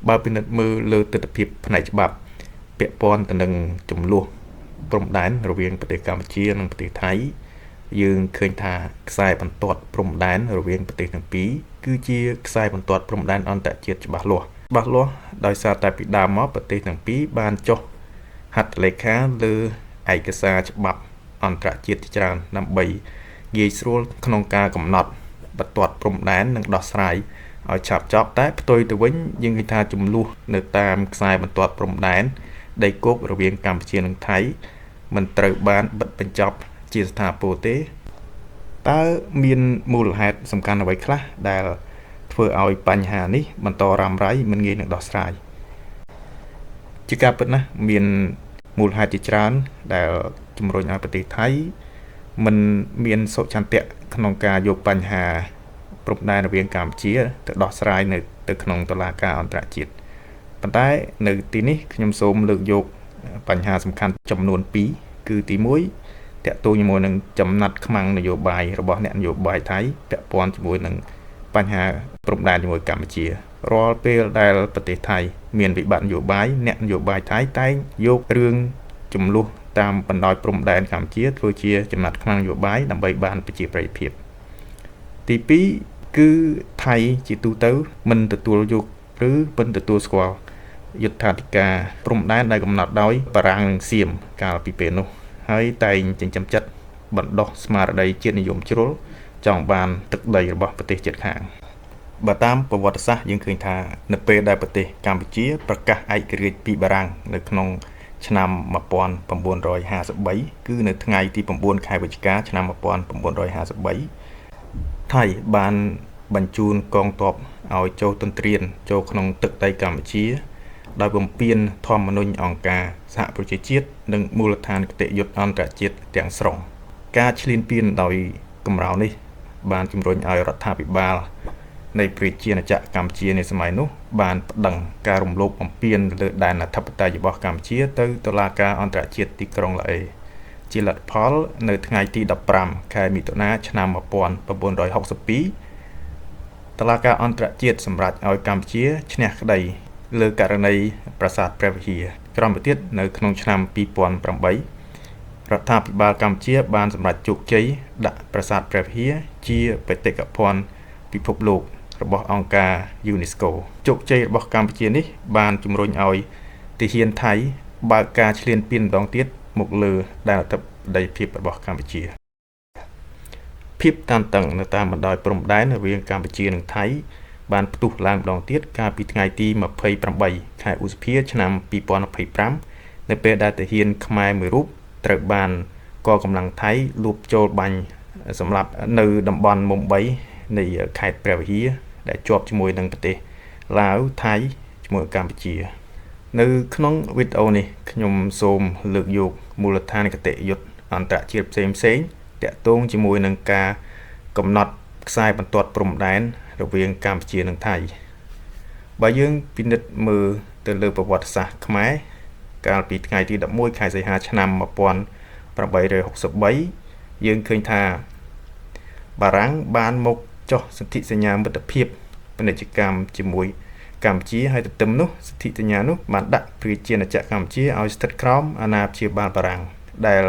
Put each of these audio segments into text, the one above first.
បើពិនិត្យមើលលើទិដ្ឋភាពផ្នែកច្បាប់ពាក់ព័ន្ធទៅនឹងចំនួនព្រំដែនរវាងប្រទេសកម្ពុជានិងប្រទេសថៃយើងឃើញថាខ្សែបន្ទាត់ព្រំដែនរវាងប្រទេសទាំងពីរគឺជាខ្សែបន្ទាត់ព្រំដែនអន្តរជាតិច្បាស់លាស់ច្បាស់លាស់ដោយសារតែពីដើមមកប្រទេសទាំងពីរបានចុះហត្ថលេខាលើឯកសារច្បាប់អន្តរជាតិជាច្រើនដើម្បីងាយស្រួលក្នុងការកំណត់បន្ទាត់ព្រំដែននិងដោះស្រាយឲ្យឆាប់ចប់តែផ្ទុយទៅវិញយើងឃើញថាចំនួននៅតាមខ្សែបន្ទាត់ព្រំដែនដីគោករវាងកម្ពុជានិងថៃមិនត្រូវបានបិទបញ្ចប់ជាស្ថាពរទេតើមានមូលហេតុសំខាន់អ្វីខ្លះដែលធ្វើឲ្យបញ្ហានេះបន្តរ៉ាំរ៉ៃមិនងាយនឹងដោះស្រាយជាការពិតណាស់មានមូលហេតុជាច្រើនដែលជំរុញឲ្យប្រទេសថៃមិនមានសុឆន្ទៈក្នុងការយកបញ្ហាព្រំដែនរវាងកម្ពុជាទៅដោះស្រាយនៅទៅក្នុងតុលាការអន្តរជាតិប៉ុន្តែនៅទីនេះខ្ញុំសូមលើកយកបញ្ហាសំខាន់ចំនួន2គឺទី1ទាក់ទងជាមួយនឹងចំណាត់ខ្មាំងនយោបាយរបស់អ្នកនយោបាយថៃពាក់ព័ន្ធជាមួយនឹងបញ្ហាព្រំដែនជាមួយកម្ពុជារាល់ពេលដែលប្រទេសថៃមានវិបត្តិនយោបាយអ្នកនយោបាយថៃតែងយករឿងចំនួនតាមបណ្ដោយព្រំដែនកម្ពុជាធ្វើជាចំណាត់ខ្មាំងនយោបាយដើម្បីបានប្រជាប្រិយភាពទី2គឺថៃជាទូទៅមិនទទួលយកឬមិនទទួលស្គាល់យុត្តាធិការព្រំដែនដែលកំណត់ដោយបារាំងនិងសៀមកាលពីពេលនោះហើយតែងចិញ្ចឹមចិត្តបណ្ដោះស្មារតីជាតិនិយមជ្រុលចង់បានទឹកដីរបស់ប្រទេសជិតខាងបើតាមប្រវត្តិសាស្ត្រយើងឃើញថានៅពេលដែលប្រទេសកម្ពុជាប្រកាសឯករាជ្យពីបារាំងនៅក្នុងឆ្នាំ1953គឺនៅថ្ងៃទី9ខែវិច្ឆិកាឆ្នាំ1953ថៃបានបញ្ជូនកងទ័ពឲ្យចូលទន្ទ្រានចូលក្នុងទឹកដីកម្ពុជាដោយបំពានធម្មនុញ្ញអង្គការសហប្រជាជាតិនិងមូលដ្ឋានគតិយុត្តអន្តរជាតិទាំងស្រុងការឈ្លានពានដោយកម្រោលនេះបានជំរុញឲ្យរដ្ឋាភិបាលនៃប្រជាណាចក្រកម្ពុជាในសម័យនោះបានប្តឹងការរំលោភបំពានលើដែនអធិបតេយ្យរបស់កម្ពុជាទៅតុលាការអន្តរជាតិទីក្រុងឡាអេជាលទ្ធផលនៅថ្ងៃទី15ខែមិថុនាឆ្នាំ1962តុលាការអន្តរជាតិសម្រេចឲ្យកម្ពុជាឈ្នះក្តីលើករណីប្រាសាទព្រះវិហារក្រោយមកទៀតនៅក្នុងឆ្នាំ2008រដ្ឋាភិបាលកម្ពុជាបានសម្រេចជោគជ័យដាក់ប្រាសាទព្រះវិហារជាបេតិកភណ្ឌពិភពលោករបស់អង្គការ UNESCO ជោគជ័យរបស់កម្ពុជានេះបានជំរុញឲ្យទាហានថៃបើកការឈ្លានពានម្ដងទៀតមកលើដែនអធិបតេយ្យភាពរបស់កម្ពុជាភាពតានតឹងនៅតាមបណ្ដោយព្រំដែនរវាងកម្ពុជានិងថៃបានផ្ទុះឡើងម្ដងទៀតកាលពីថ្ងៃទី28ខែឧសភាឆ្នាំ2025នៅពេលដែលទាហានខ្មែរមួយរូបត្រូវបានកងកម្លាំងថៃលួចចូលបាញ់សម្លាប់នៅតំបន់មុំ3នៃខេត្តព្រះវិហារដែលជាប់ជាមួយនឹងប្រទេសឡាវថៃជាមួយកម្ពុជានៅក្នុងវីដេអូនេះខ្ញុំសូមលើកយកមូលដ្ឋានគតិយុត្តអន្តរជាតិផ្សេងផ្សេងទាក់ទងជាមួយនឹងការកំណត់ខ្សែបន្ទាត់ព្រំដែនរវាងកម្ពុជានិងថៃបើយើងពិនិត្យមើលទៅលើប្រវត្តិសាស្ត្រខ្មែរកាលពីថ្ងៃទី11ខែសីហាឆ្នាំ1863យើងឃើញថាបារាំងបានមកចុះសន្ធិសញ្ញាមិត្តភាពពាណិជ្ជកម្មជាមួយកម្ពុជាហើយទន្ទឹមនោះសន្ធិសញ្ញានោះបានដាក់ប្រជាណាចក្រកម្ពុជាឲ្យស្ថិតក្រោមអាណាព្យាបាលបារាំងដែល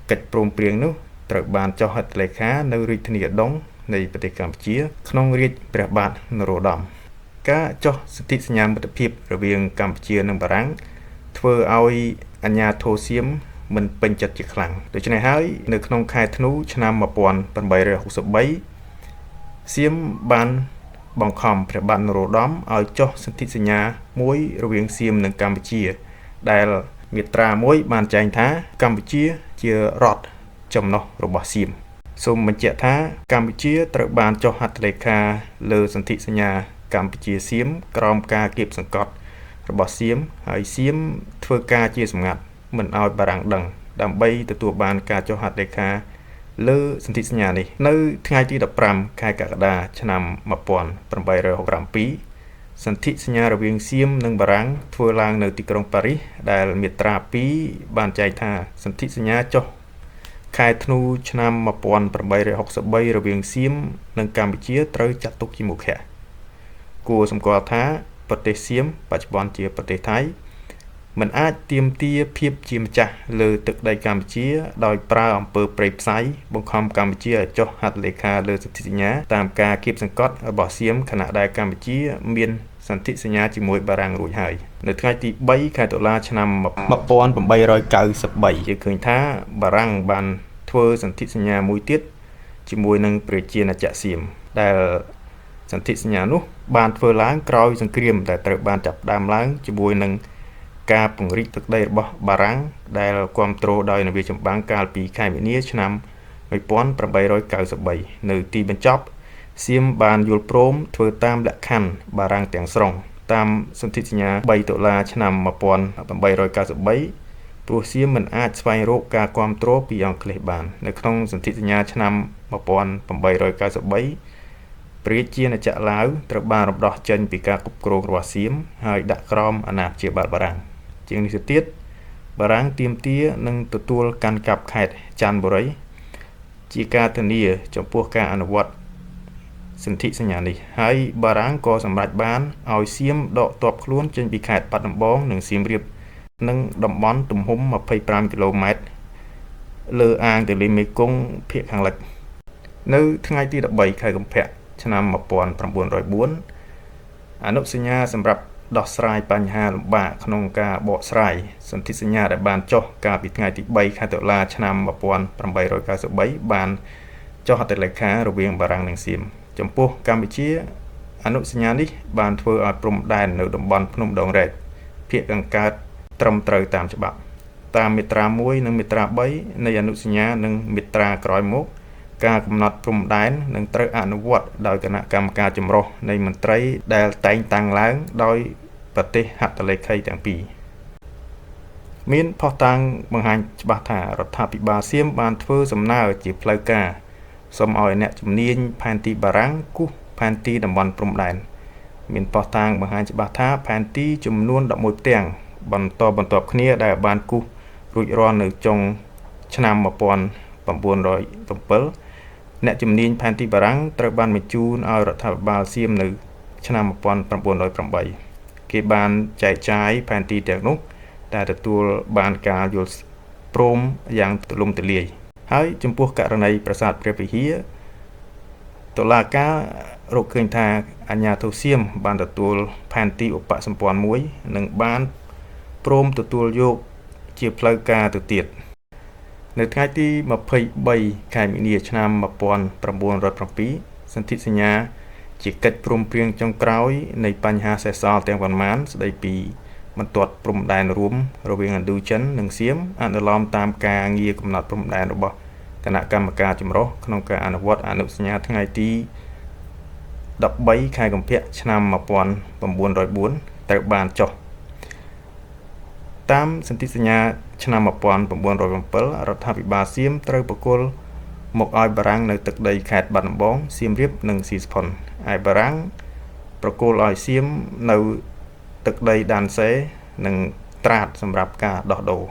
កិច្ចព្រមព្រៀងនោះត្រូវបានចុះហត្ថលេខានៅរាជធានីឧដុង្គនៃប្រទេសកម្ពុជាក្នុងរាជព្រះបាទនរោត្តមការចុះសន្ធិសញ្ញាមិត្តភាពរវាងកម្ពុជានិងបារាំងធ្វើឲ្យអាជ្ញាធរសៀមមិនពេញចិត្តជាខ្លាំងដូច្នេះហើយនៅក្នុងខែធ្នូឆ្នាំ1863សៀមបានបង្ខំព្រះបាទនរោត្តមឲ្យចុះសន្ធិសញ្ញាមួយរវាងសៀមនិងកម្ពុជាដែលមាត្រាមួយបានចែងថាកម្ពុជាជារដ្ឋចំណុះរបស់សៀមសូមបញ្ជាក់ថាកម្ពុជាត្រូវបានចុះហត្ថលេខាលើសន្ធិសញ្ញាកម្ពុជាសៀមក្រោមការគៀបសង្កត់របស់សៀមហើយសៀមធ្វើការជាសម្ងាត់មិនឲ្យបារាំងដឹងដើម្បីទទួលបានការចុះហត្ថលេខាលើសន្ធិសញ្ញានេះនៅថ្ងៃទី15ខែកក្កដាឆ្នាំ1867សន្ធិសញ្ញារវាងសៀមនិងបារាំងធ្វើឡើងនៅទីក្រុងប៉ារីសដែលមាត្រា2បានចែងថាសន្ធិសញ្ញាចុះខែធ្នូឆ្នាំ1863រវាងសៀមនិងកម្ពុជាត្រូវចាត់ទុកជាមោឃៈគួរសម្គាល់ថា ប្រទេសសៀមបច្ចុប្បន្នជាប្រទេសថៃមិនអាចទាមទារភាពជាម្ចាស់លើទឹកដីកម្ពុជាដោយប្រើអំពើព្រៃផ្សៃបង្ខំកម្ពុជាឲ្យចុះហត្ថលេខាលើសន្ធិសញ្ញាតាមការគៀបសង្កត់របស់សៀមខណៈដែលកម្ពុជាមានសន្ធិសញ្ញាជាមួយបារាំងរួចហើយនៅថ្ងៃទី3ខែតុលាឆ្នាំ1893យើងឃើញថាបារាំងបានធ្វើសន្ធិសញ្ញាមួយទៀតជាមួយនឹងប្រជាណាចក្រសៀមដែលសន្ធិសញ្ញានោះបានធ្វើឡើងក្រោយសង្គ្រាមដែលត្រូវបានចាប់ផ្ដើមឡើងជាមួយនឹងការពង្រីកទឹកដីរបស់បារាំងដែលគ្រប់គ្រងដោយនាវាចម្បាំងកាលពីខែមីនាឆ្នាំ1893នៅទីបញ្ចប់សៀមបានយល់ព្រមធ្វើតាមលក្ខខណ្ឌបារាំងទាំងស្រុងតាមសន្ធិសញ្ញា3តុលាឆ្នាំ1893ព្រោះសៀមមិនអាចស្វែងរកការគ្រប់គ្រងពីអង់គ្លេសបាននៅក្នុងសន្ធិសញ្ញាឆ្នាំ1893ប្រជាណាចក្រឡាវត្រូវបានរំដោះចេញពីការគ្រប់គ្រងរបស់សៀមហើយដាក់ក្រោមអាណាព្យាបាលបារាំងជាងនេះទៅទៀតបារាំងទាមទារនឹងទទួលកាន់កាប់ខេត្តច័ន្ទបុរីជាការធានាចំពោះការអនុវត្តសន្ធិសញ្ញានេះហើយបារាំងក៏សម្រេចបានឲ្យសៀមដកទ័ពខ្លួនចេញពីខេត្តបាត់ដំបងនិងសៀមរាបនិងតំបន់ទំហំ25គីឡូម៉ែត្រលើអាងទន្លេមេគង្គភាគខាងលិចនៅថ្ងៃទី13ខែកុម្ភៈឆ្នាំ1904អនុសញ្ញាសម្រាប់ដោះស្រាយបញ្ហាលំបាកក្នុងការបកស្រាយសន្ធិសញ្ញាដែលបានចុះកាលពីថ្ងៃទី3ខែតុលាឆ្នាំ1893បានចុះហត្ថលេខារវាងបារាំងនិងសៀមចំពោះកម្ពុជាអនុសញ្ញានេះបានធ្វើឲ្យព្រំដែននៅតំបន់ភ្នំដងរែកភាគខាងកើតត្រឹមត្រូវតាមច្បាប់តាមមាត្រា1និងមាត្រា3នៃអនុសញ្ញានិងមាត្រាក្រោយមកការកំណត់ព្រំដែននឹងត្រូវអនុវត្តដោយគណៈកម្មការចម្រុះនៃមន្ត្រីដែលតែងតាំងឡើងដោយប្រទេសហត្ថលេខីទាំងពីរមានភស្តុតាងបង្ហាញច្បាស់ថារដ្ឋាភិបាលសៀមបានធ្វើសំណើជាផ្លូវការសូមឲ្យអ្នកជំនាញផែនទីបារាំងគូសផែនទីតំបន់ព្រំដែនមានភស្តុតាងបង្ហាញច្បាស់ថាផែនទីចំនួន11ផ្ទាំងបន្តបន្ទាប់គ្នាដែលបានគូសរួចរាល់នៅចុងឆ្នាំ1907អ្នកជំនាញផែនទីបារាំងត្រូវបានបញ្ជូនឲ្យរដ្ឋាភិបាលសៀមនៅឆ្នាំ1908គេបានចែកចាយផែនទីទាំងនោះតែទទួលបានការយល់ព្រមយ៉ាងទូលំទូលាយហើយចំពោះករណីប្រាសាទព្រះវិហារតុលាការរកឃើញថាអាជ្ញាធរសៀមបានទទួលផែនទីឧបសម្ព័ន្ធមួយនិងបានព្រមទទួលយកជាផ្លូវការទៅទៀតនៅថ្ងៃទី23ខែមីនាឆ្នាំ1907សន្ធិសញ្ញាជាកិច្ចព្រមព្រៀងចុងក្រោយនៃបញ្ហាសេសសល់ទាំងប៉ុន្មានស្ដីពីបន្ទាត់ព្រំដែនរួមរវាងឥណ្ឌូចិននិងសៀមអនុលោមតាមការងារកំណត់ព្រំដែនរបស់គណៈកម្មការចម្រុះក្នុងការអនុវត្តអនុសញ្ញាថ្ងៃទី13ខែកុម្ភៈឆ្នាំ1904ត្រូវបានចុះតាមសន្ធិសញ្ញាឆ្នាំ1907រដ្ឋាភិបាលសៀមត្រូវប្រគល់មកឲ្យបារាំងនៅទឹកដីខេត្តបាត់ដំបងសៀមរាបនិងស៊ីសុផុនឯបារាំងប្រគល់ឲ្យសៀមនៅទឹកដីដានសេនិងត្រាតសម្រាប់ការដោះដូរ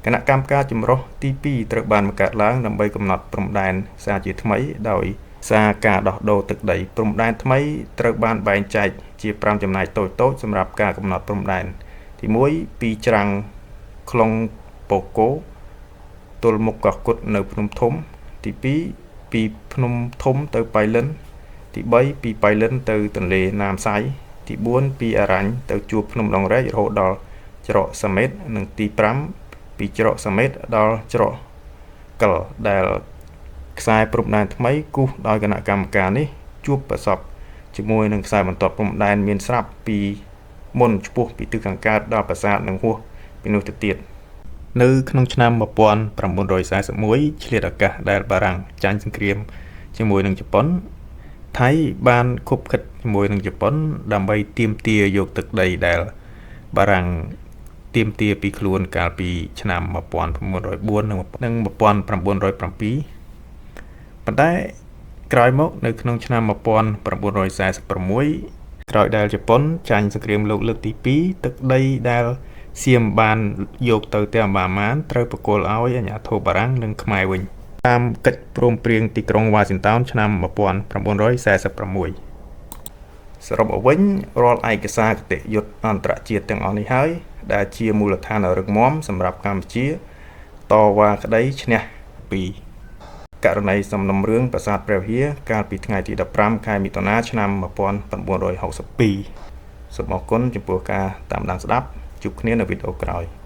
គណៈកម្មការចម្រុះទី2ត្រូវបានបង្កើតឡើងដើម្បីកំណត់ព្រំដែនសារជាថ្មីដោយសារការដោះដូរទឹកដីព្រំដែនថ្មីត្រូវបានបែងចែកជា5ចំណែកតូចៗសម្រាប់ការកំណត់ព្រំដែនទី1ពីច្រាំងខ្លុងប៉ូកូទល់មុខកោះគុតនៅភ្នំធំទី2ពីភ្នំធំទៅបៃលិនទី3ពីបៃលិនទៅទន្លេណាមសៃទី4ពីអារ៉ាញ់ទៅជួរភ្នំដងរែករហូតដល់ច្រកសាមេតនិងទី5ពីច្រកសាមេតដល់ច្រកកិលដែលខ្សែព្រំដែនថ្មីគូសដោយគណៈកម្មការនេះជួបប្រសពជាមួយនឹងខ្សែបន្ទាត់ព្រំដែនមានស្រាប់ពីមុនឆ្ពោះពីទិសខាងកើតដល់ប្រាសាទនិងហួសពីនោះទៅទៀតនៅក្នុងឆ្នាំ1941ឆ្លៀតឱកាសដែលបារាំងចាញ់សង្គ្រាមជាមួយនឹងជប៉ុនថៃបានគប់ខិតជាមួយនឹងជប៉ុនដើម្បីទាមទារយកទឹកដីដែលបារាំងទាមទារពីខ្លួនកាលពីឆ្នាំ1904និង1907ប៉ុន្តែក្រោយមកនៅក្នុងឆ្នាំ1946ក្រោយដែលជប៉ុនចាញ់សង្គ្រាមលោកលើកទី2ទឹកដីដែលសៀមបានយកទៅទាំងបាម៉ានត្រូវប្រគល់ឲ្យអាជ្ញាធរបារាំងនិងខ្មែរវិញតាមកិច្ចព្រមព្រៀងទីក្រុងវ៉ាស៊ីនតោនឆ្នាំ1946 សរុបមកវិញរាល់ឯកសារគតិយុត្តអន្តរជាតិទាំងអស់នេះហើយដែលជាមូលដ្ឋានដ៏រឹងមាំសម្រាប់កម្ពុជាតវ៉ាក្តីឈ្នះពីករណីសំណុំរឿងប្រាសាទព្រះវិហារកាលពីថ្ងៃទី15ខែមិថុនាឆ្នាំ1962សូមអរគុណចំពោះការតាមដានស្ដាប់ជួបគ្នានៅវីដេអូក្រោយ។